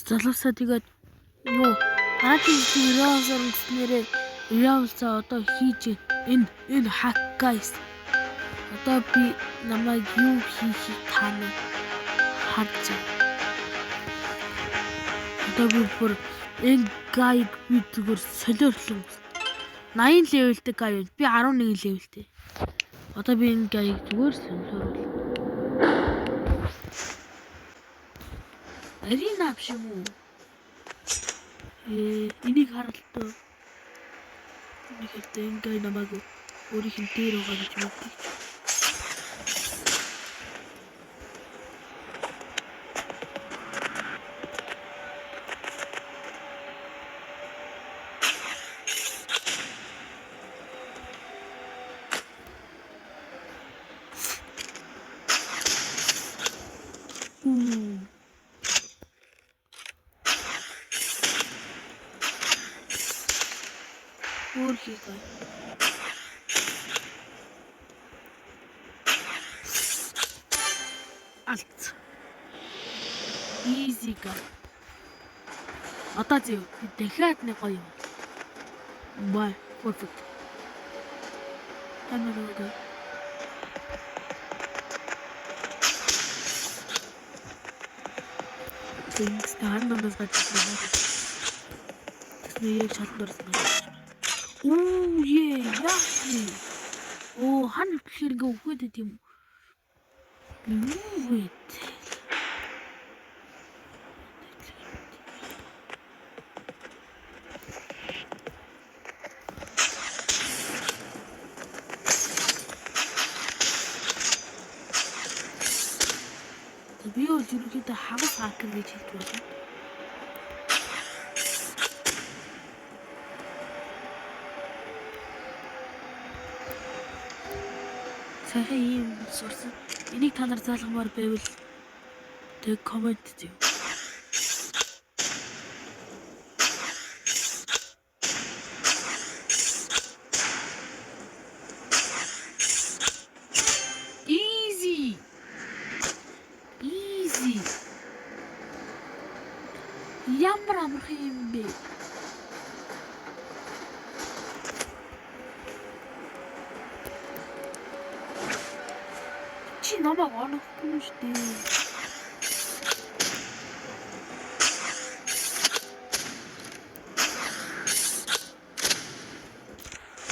Залуусаа тэгээд юу дараагийн бичлэг Realms-аар өнгөрснээрээ Realms-аа одоо хийж энэ hack guys. Одоо би намайг юу хийхийг та нар харж байна. Одоо би бүр энэ guy-г би зүгээр солиорлон 80 level-тэй guy байл. Би 11 level-тэй. Одоо би энэ guy-г зүгээр солиорол. Arena биш юм уу? Энийг харалтаа. Энийг харалтаа энэ guy намайг өөрийнх нь дээр байгаа гэж мэддэг. Өөр хийгээ. Алт. Easy guy. Одоо зөө дахиад нэг гоё юм. Бай, perfect. Амар өгөө. Тэнгис харан дундаас гарч ирсэн. Тэсний яг шаланд орсон гэж. Үу ээ яах вэ? Оо хан хөтлөхөр ингээ үхээд байт юм. Юу вэ? Би бол ерөнхийдөө хагас хакер гэж хэлж байна. Саяхан ийм сурсан. Энийг та нар заалгамаар байвал тэг коммент зөө. Easy. Easy. Ямар амархан юм бэ? Чи намайг онохгүй шүү дээ.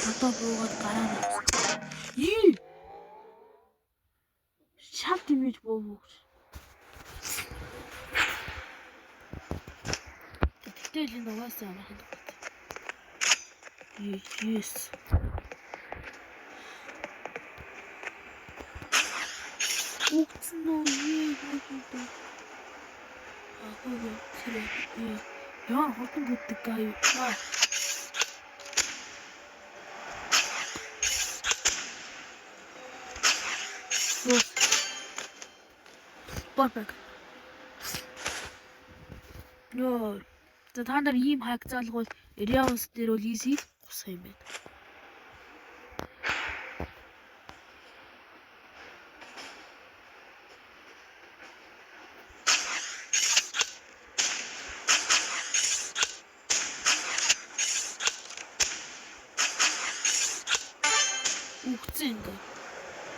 Одоо буугаад гараа навсан. Ий! Шал дэмэж буув. Тэгтэл энэ угаасаа амархан. Yes. Үгцэн үү? Юу. Аагүй тэр яа хурдан гүддэг гай. Perfect. Йоо. За та нар ийм хак заалгуул Realms дээр бол easy гусах юм байна. Үгцэн ингээ.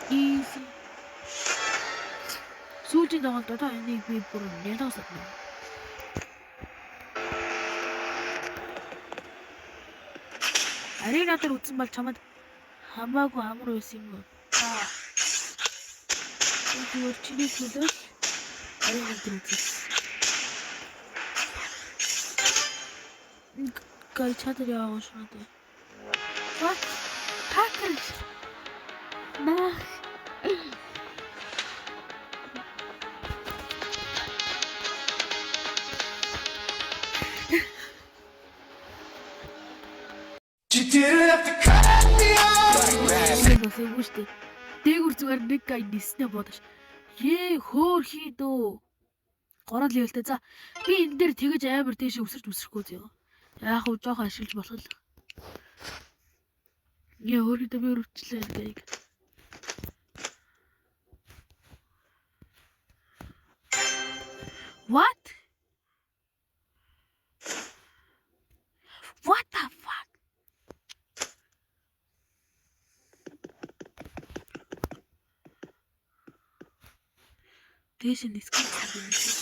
Easy. Сүүлийн тоглолт одоо энийг би бүр нялуус адна. Арена дээр үзсэн бол чамд хамаагүй амар байсан юм уу? Аа. Зүгээр чиний төлөө арена дээр үзсэн. Гай чадар яваа шүү дээ. What? Hacker. Нах. You didn't have to cut me off. Бас эвгүй шүү дээ. Дээгүр зүгээр нэг гай ниснэ бодож. Ее хөөр хий дөө. 3 level-тэй. За би энэ дээр тэгэж амар тийш өсөрч өсөхгүй зөө. Яг уу жоохон ашиглаж болох л. Ее өөрийгөө би өрөвчлээ гайг. What? Дээш нь skin юм шиг.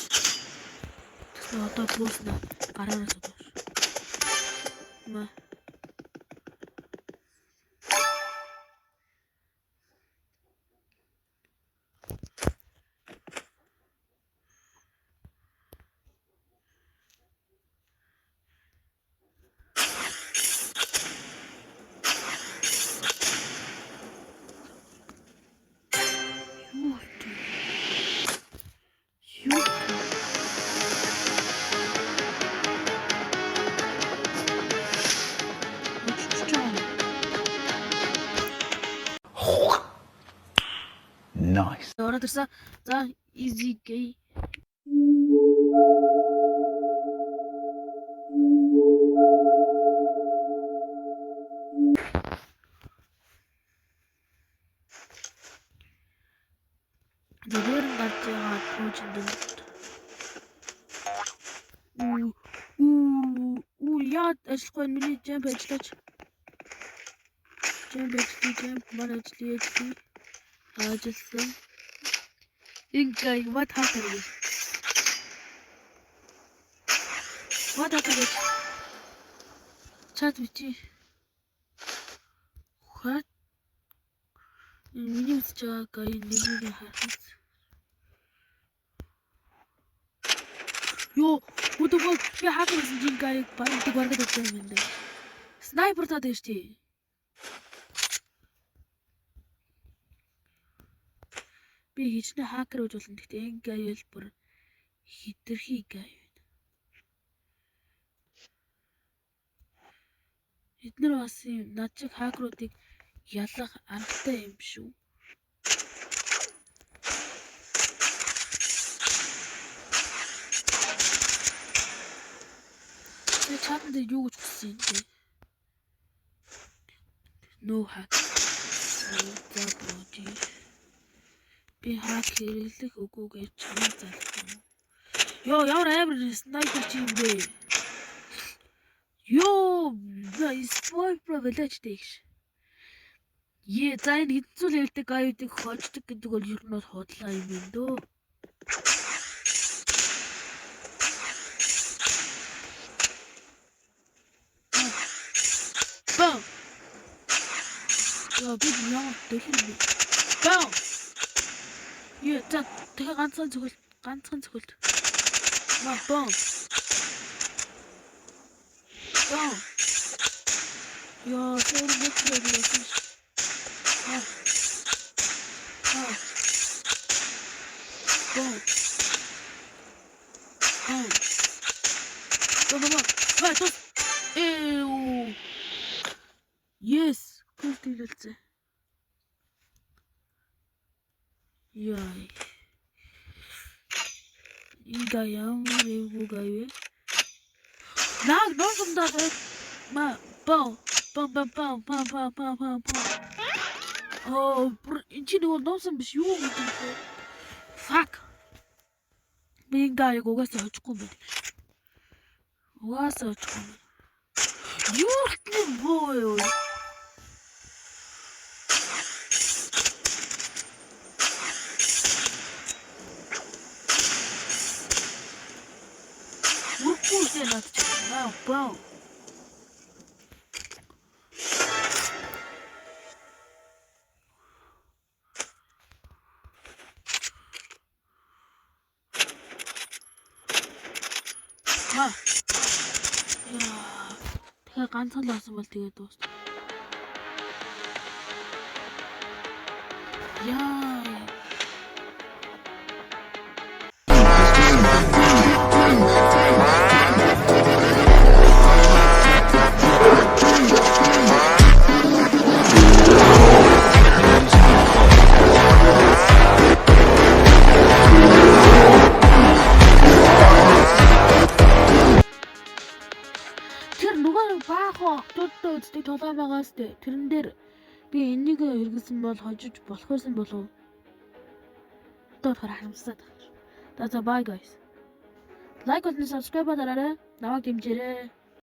Тэгсэн одоо бууснаа гараараа сууж. Ма. Юу болчих вэ? Юу? Очиж байгаа юм. Nice. Ороод ирсэн. За, easy gay. Зүгээр нь гарч байгаа пүүжинд үү үү үү яад ажиллахгүй байна. Миний jump ажиллаач. Jump ажиллая, jump маань ажиллая, ажиллая. Ажилласан. Ингээ what happened? What happened? Чат бичи. What? Миний үзэж байгаа гай нэрийг харах. Йоо, what the fuck? Би хакер гэсэн чинь гай бараг бараг өгсөн юм байна. Снайпер таад байж тээ. Би хичнээн хакер гэж болно. Гэхдээ энэ гай бол бүр хитрхи гай байна. Эднэр бас юм над чиг хакеруудыг ялах аргатай юм шүү. Би чатан дээр юу гэж хүссэн юм бэ? No hack. За боди. Би hack хэрэглэх үгүй гэж чамайг залгах юм. Йоо, ямар амар снайпер чи юм бэ? Йоо, снайпер вэлэчтэй гэж. Е, за энэ хэдэн level тэй guy уудыг хождог гэдэг бол ер нь бол худлаа юм байна дөө. Бам! Яа, би ямар дэлхэр юм бэ? Бам! Е, за дахиад ганцхан цохилт, ганцхан цохилт. Ма, бам! Бам! Яа, тэр нэг хэлсэн. А. А. Бам! Бам! Бам, бам, бам. Ба, тус. Эу. Yes, кул төлөлцөө. Яа. Инга ямар эвгүй гай вэ? Наг ноосондоо ма бам бам бам бам бам бам бам бам бам. Оо, энэ чи нөгөө нуусан биш юу гэдэг вэ? Fuck. Би ингээ аяг угаасаа хожихгүй юм байна. Угаасаа хожихгүй юм. Юу л боо юу? Үрхгүй шээ над чи. Аа, боо. Ма. Яа. Тэгэхээр ганцхан л болсон бол тэгээд дуусна. Яа. Тэр нөгөө баахан октодтой үздэг тулаан байгаас тээ. Тэрэн дээр би энийг хэрэглэсэн бол хожиж болох байсан болов. Одоо болохоор харамсаад байна. За за, bye guys. Like болон subscribe дараарай. Намайг дэмжээрэй.